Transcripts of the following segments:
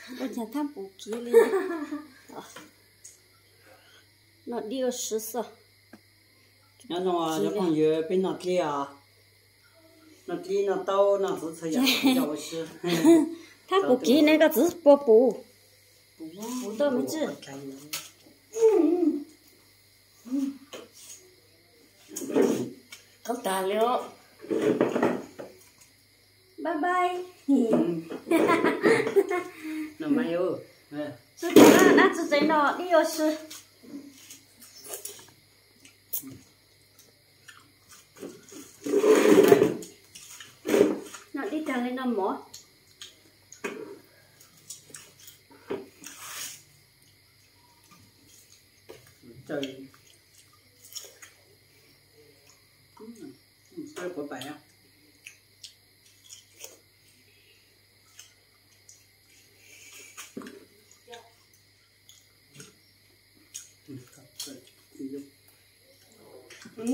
Ua cas thab puv kiv li. Noj dib ua si xwb. Nyob zoo cov phooj ywg, peb noj dib os. Noj dib noj taub noj txhua txhua yam ua si. Thab puv kiv ne koj txiv puas puv? Puv tau me ntsis. Tag li. Bye bye. Tsis tau dab tsi tseem no dib ua si. No dib tag li no mov.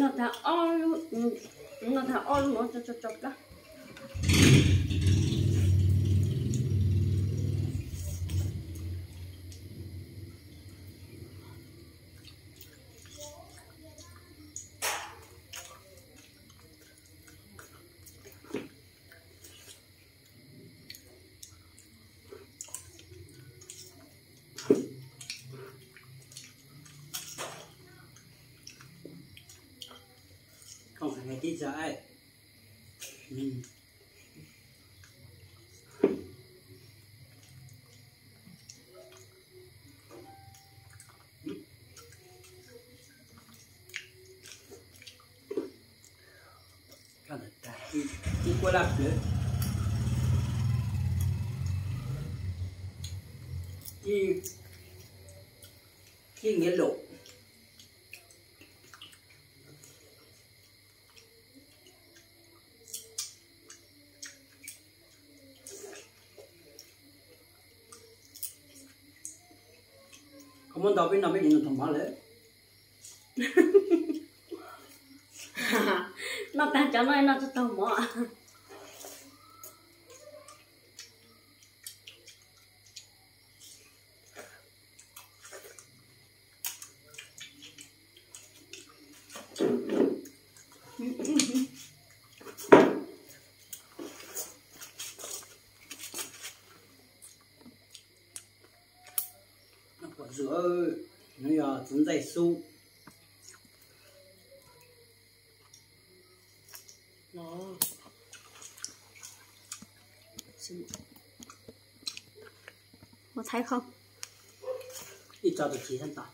Noj tag ob lub, noj tag ob lub mov tso tso plab. Ib kuab laj plawv, ib, ib nyiav laum. Koj muab ntau peb no peb tsis noj tau mov lawm. Noj tag cov no noj tsis tau mov. Nws yog txiv ntxaij xub. Ua thaib kho. Ib tso tus txiv xab tas.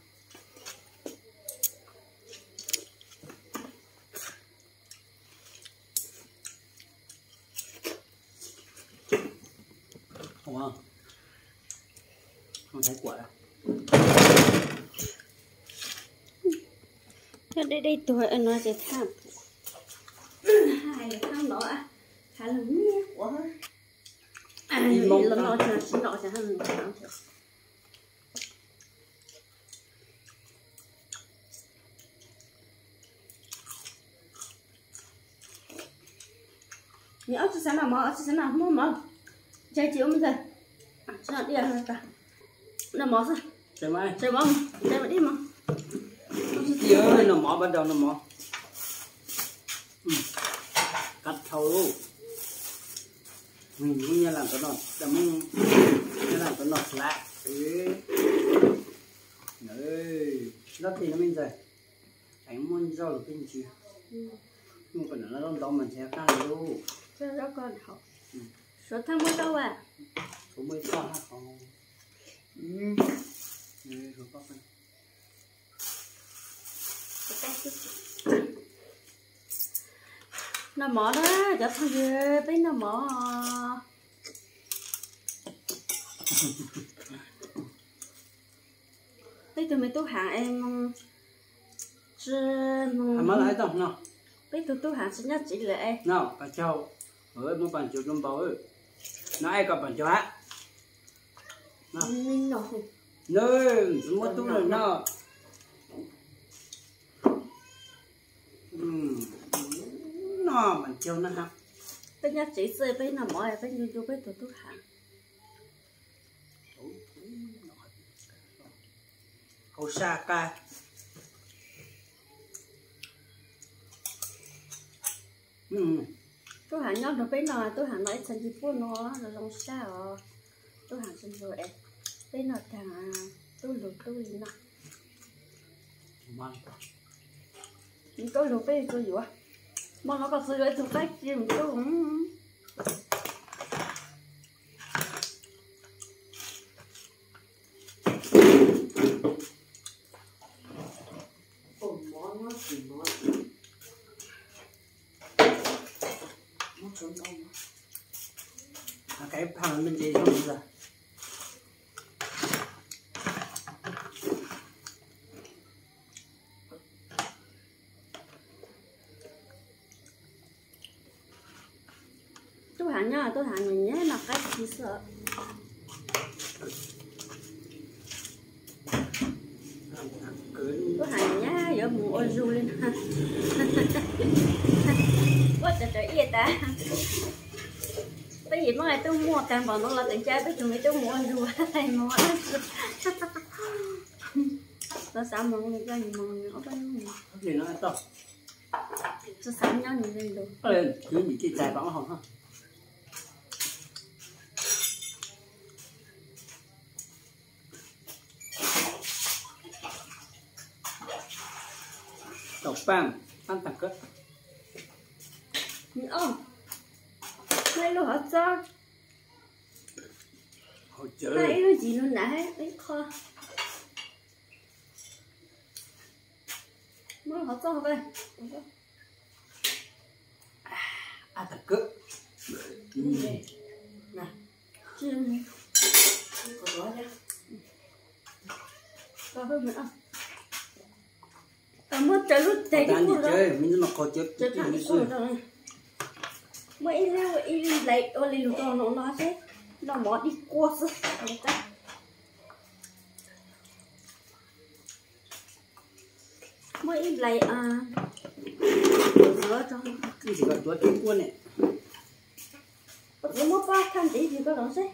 Dej dej tuag no ces thaj, hais thaj no, hais los niaj quav, los no tsis noj ces. Nws ob txiv xav noj mov, ob txiv xav noj muab mov, ntshe tsis ua me ntxawg, tsis noj dib, noj mov xwb, tsis mov, tsis mov, dib mov, noj mov, noj mov, kab dhau. Nyab Laj tuaj noj, Nyab Laj tuaj noj slav, nyob tej no me ntxawg, tseem muaj zoj lus peb ntsis, muaj kom nws loj ntau mas ntshe qab lub. Suav thaj muaj zoj as. Suav muaj zoj hab qhov. Noj mov na cov phooj ywg, peb noj mov. Peb tug me tub Hav es tsis, peb tug tub Hav tsis nyob tsev lawm es. Muab pas caug rau npau, no es kom pas caug hab. Nws tsis muab tub lawm no. Noj mas caug na. Peb nyob tsev xwb peb noj mov peb ncu ncu peb tug tub Hav. Hauv saj qab. Tub Hav nyob nrog peb no, Tub Hav no ib txhia ncig puab no zoo zoo sab os. Tub Hav tsis lug es peb noj tag, tub lug tub li no. Tub lug peb tsuas yuav. Hmo no koj txua yuav ib tug qaib ci mus tub. Tub Hav nyob, Tub Hav nyiam nyiam noj qaib ci xwb. Tub Hav nyiam yuav mus ua zug li no. Ua tsav tsav iaj tas. Peb yim muab tub muaj tag npaum no los tseem cab peb tug me tub mus ua zug mus. Los xav mus li koj mus ob peb hnub. Tsis xav nyob nws li lus. Tau paj, paj tag kawg. Muaj ib lub hov txob, muaj ib lub ntsis lug nram ib qho. Muab hov txob, tag kawg. Muab raws lub tes ib qho, muab ib lub ib nplais ua li lus rau no no seb, noj mov dig quaj xwb. Muab ib nplais ntxuav rau, ntxuav rau dig quaj ne. Koj txiv muab pob thaj ntiv tig koj los seb.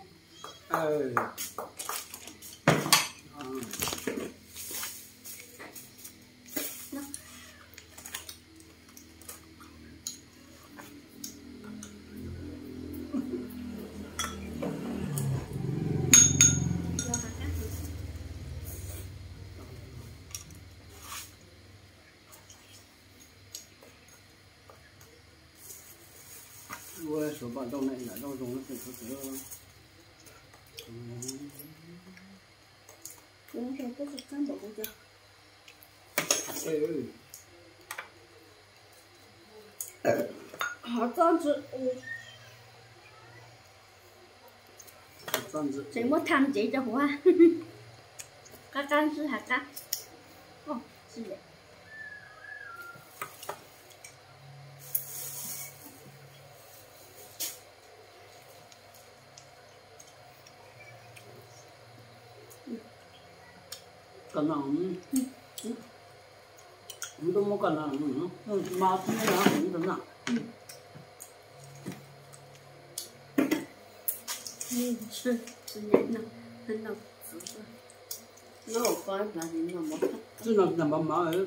Ua suav pom zoo na, lam zoo zoo na. Hov txob ntsw, tseem muab tham ntsev rau huv. Qab qab ntswb has qab. Koj no, kuv twb muab koj no, mas tib no kuv twb no. Twb no nag mov mov.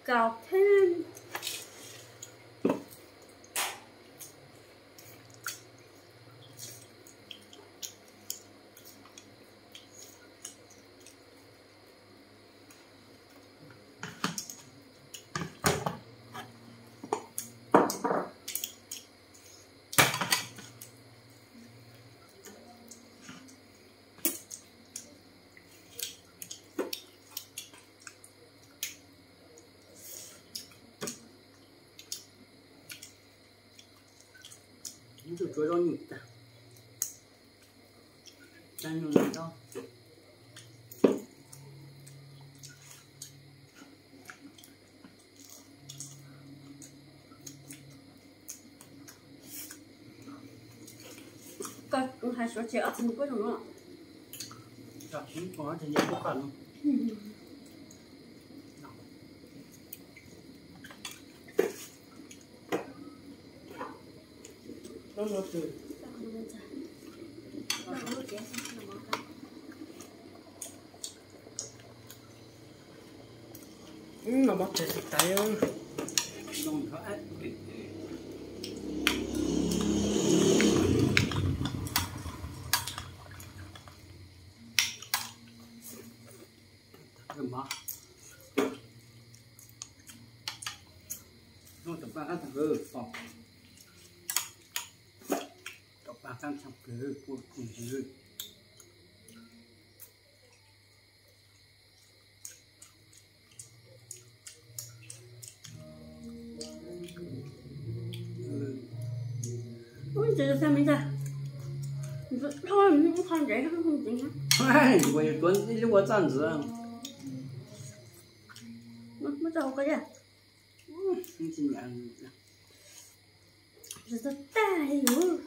Kaus thiab. Tsuav zaub nyuj tag. Zaub nyuj no. Koj hais suav tsheb ob txhais nws kuj zoo no. Kuv tsis nyiam kuj qab no. No mov txav tsis tau. Ub, ntxim tus tag me ntag. Ntxim dhau, ub, qho ntsev, ntxim. Kuv yuav tuav ib lub ua txaj ntxim. Muab tso hauv ko thiab. Ntxim tag li yus.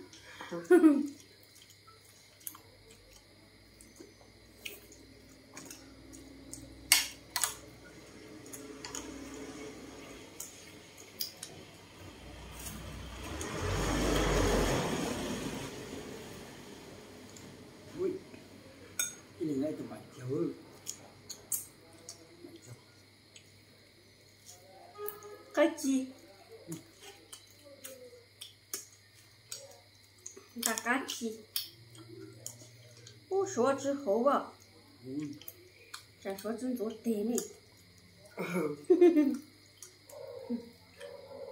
Qab ci, nta qab ci. Ub, suav tsis hauv as. Tsam suav tsis ntxuav tes ne.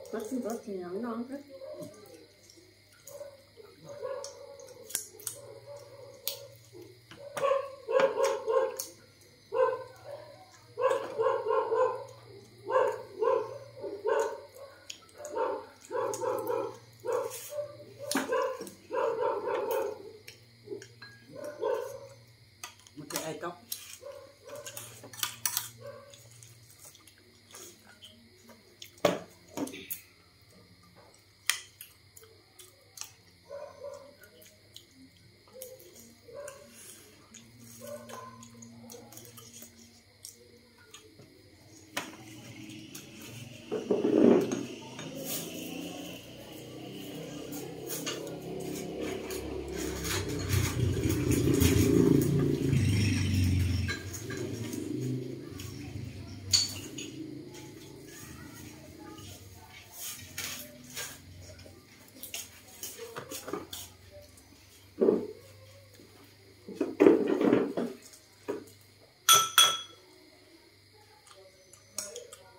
Suav tsis ntxuav tes los noj xwb.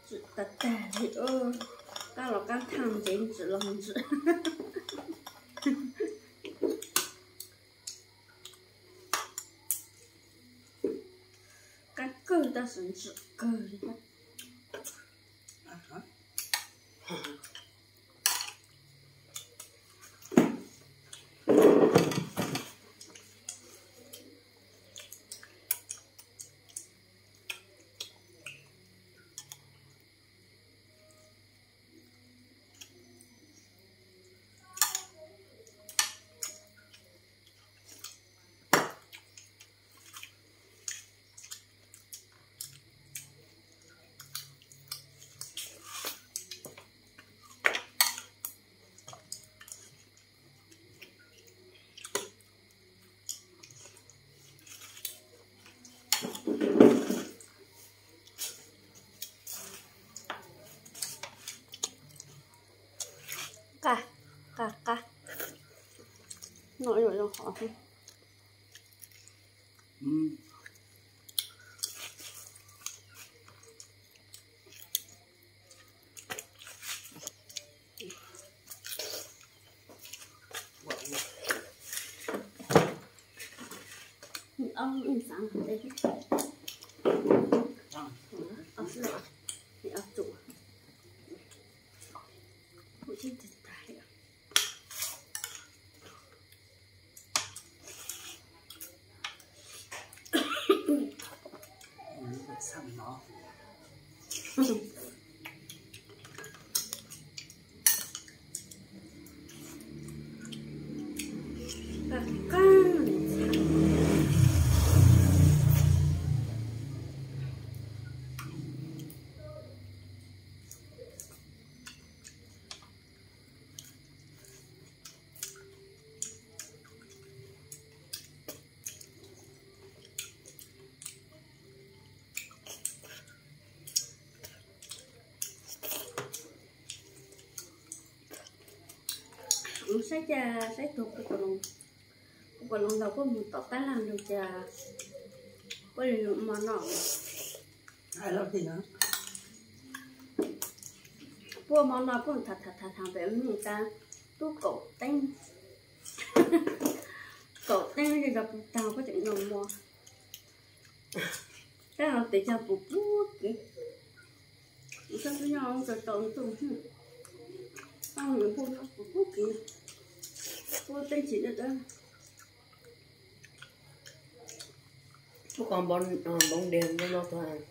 Ntsim tag tag li, qab los qab thaj, ntsev ntsim los ntsim. Qab kawg tab sis ntsim kawg li. Qab, qab, qab. Noj ib los zoo qhov xwb. Saib cas saib tug kuv, kuv los ntaus kuj mus tom tab laj lug cas kuj li mov no. Puab mov no kuj tham tham tham pem mus tas tub kaum teeb, kaum teeb li zog puv taag kuj tseem noj mov. Tab tes cog puv puv kev, tub nyob tau tau ntuj, pab nws puv puv kev, puv teeb tsim dawb dawb. Ub, qos npoo deg no tuag.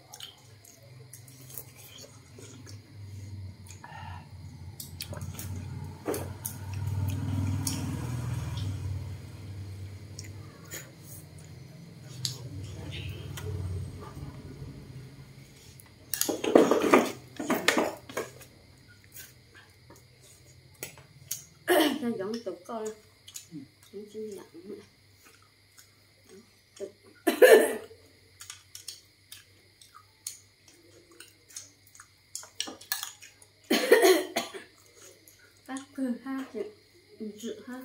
Cog yoov tus koj, tsis yam. Qab kawg hab, ntsim hab.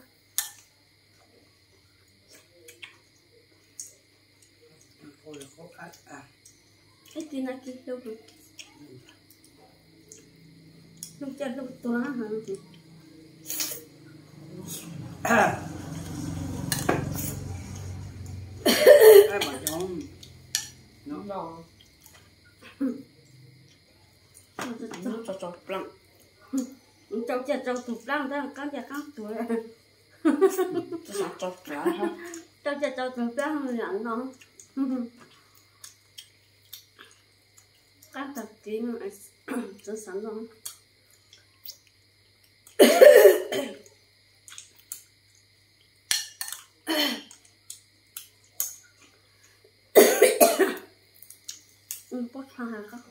Ib kis no kis hlub, hlub coj hlub tuag. Tso tso plaab, tso cia tso tug plaab tab qaab cia qaab tuag. Tso cia tso tug plaab yam no. Qaab tag kev, txawv xav noj. Puab txha has koj.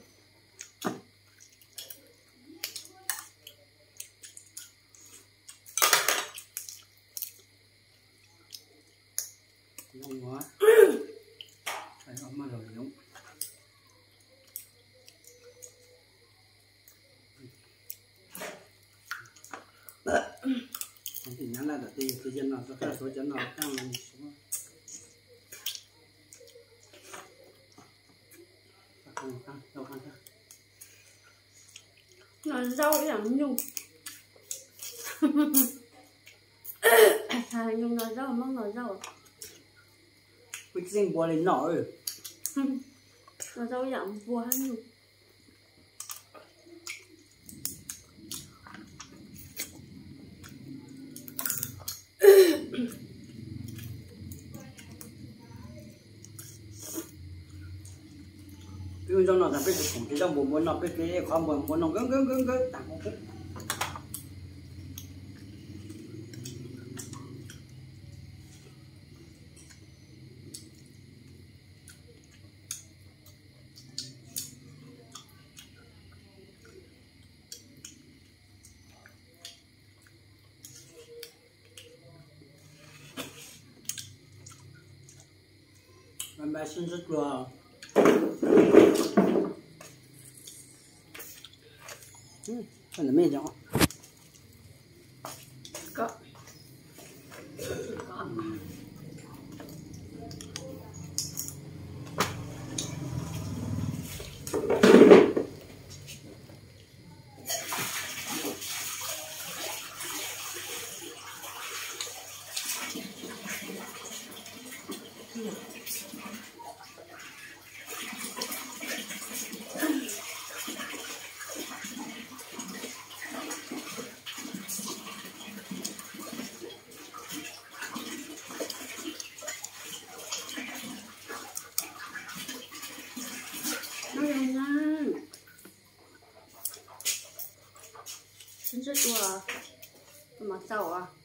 Noj zaub ib yam nyuj. Has nyuj noj zaub, Hmoob noj zaub. Kuv txeej npua li noj. Noj zaub ib yam npua hab nyuj. Peb ua zaub no tas peb tsis khoom tsis tau npua npua noj, peb cia qhov npua npua noj nkawd nkawd nkawd nkawd tas. Sib ntsib dlua. Sib ntsib dlua, mas txaus.